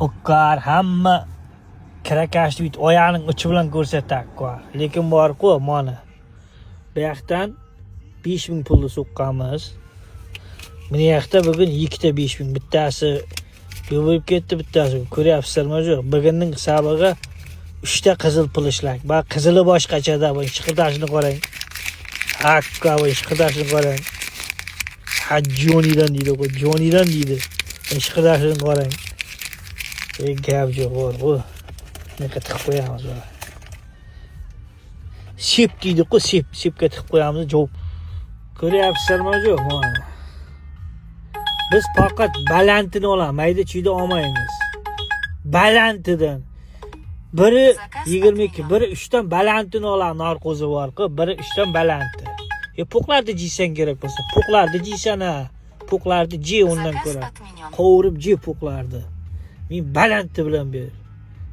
Ukkar hamma kirakashni bitib oyog'ining uchi bilan ko'rsatadi. Lekin bor-ku, mana. Bu yoqdan 5000 pulni so'qqanmiz. Mana yoqda bugun ikkita 5000, bittasi yo'q ketdi, bittasi ko'ryapsizlarmi yo'q. Bugunning hisobiga 3 ta qizil pul ishlak. Bak qizili boshqachada, bu shiqirdashini qarang. Hakka bu shiqirdashini qarang. Ha Jonidan deydi, bu Jonidan deydi. Shiqirdashini qarang. Gap yo'q bor bu. Bunaqa tiqib qo'yamiz buni. Sep deydi-ku, sep, sepga tiqib qo'yamiz, javob. Ko'ryapsizlarmi yo'q mana. Biz faqat balandini olamiz, mayda chuyda olmaymiz. Balandidan. Biri 22, biri 3 dan balandini olamiz, narkozi bor-ku, biri 3 dan balandi. Po'qlarni jeysang kerak bo'lsa, po'qlarni jeysan ha. Po'qlarni je undan ko'ra. Qovurib je po'qlarni. Men balandi bilan ber.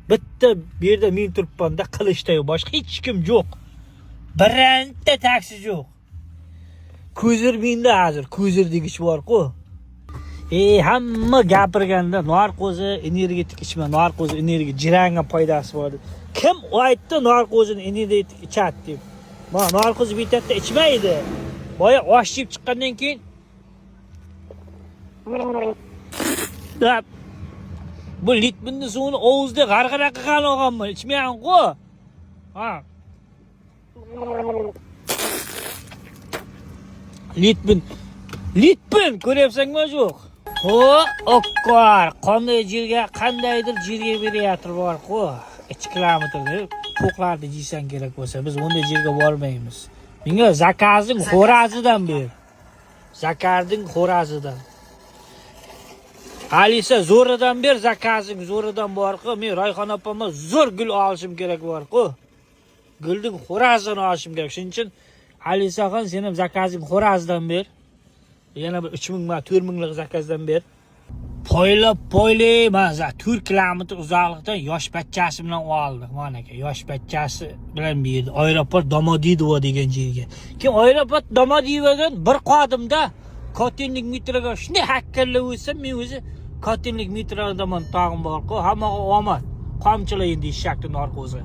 Bitta bu yerda men turibman-da, qilishda yo'q, boshqa hech kim yo'q. Bironta taksi yo'q. Ko'zir menda hozir, ko'zir degish bor-ku. Hamma gapirganda narkozi energetik ichma, narkozi energiya jiranga foydasi bor deb. Kim aytdi narkozini energetik ichadi deb? Mana narkoz bitadida ichmaydi. Boya osh yeb chiqqandan keyin deb bu litbinni suvini og'izda g'arg'ara qilgan og'amman, ichmagan-ku. Ha. Litbin. Litbin ko'ryapsanmi yo'q? Ho, okkor, qanday jerga, qandaydir jerga beryapti bor-ku. 2 kilometrda po'qlarni jeysang kerak bo'lsa, biz unday jerga bormaymiz. Menga zakazning xo'razidan ber. Zakazning xo'razidan. Alisa zo'ridan ber, zakazing zo'ridan bor-ku. Men Rayhon opamga zo'r gul olishim kerak bor-ku. Gulning xo'razini olishim kerak. Shuning uchun Alisaxon, sen ham zakazing xo'razidan ber. Yana bir 3000 ma 4000lik zakazdan ber. Poylab poylab mana 4 kilometr uzoqlikdan yosh bachasi bilan oldik. Mana aka, yosh bachasi bilan berdi. Aeroport Domodedovo degan jerga. Keyin aeroport Domodedovodan bir qadimda Kotinlik metroga shunday hakkallab o'tsam, men o'zi Kotinlik metrodaman tog'im bor-ku, hammaga omad. Qamchilar endi eshakni narkozi.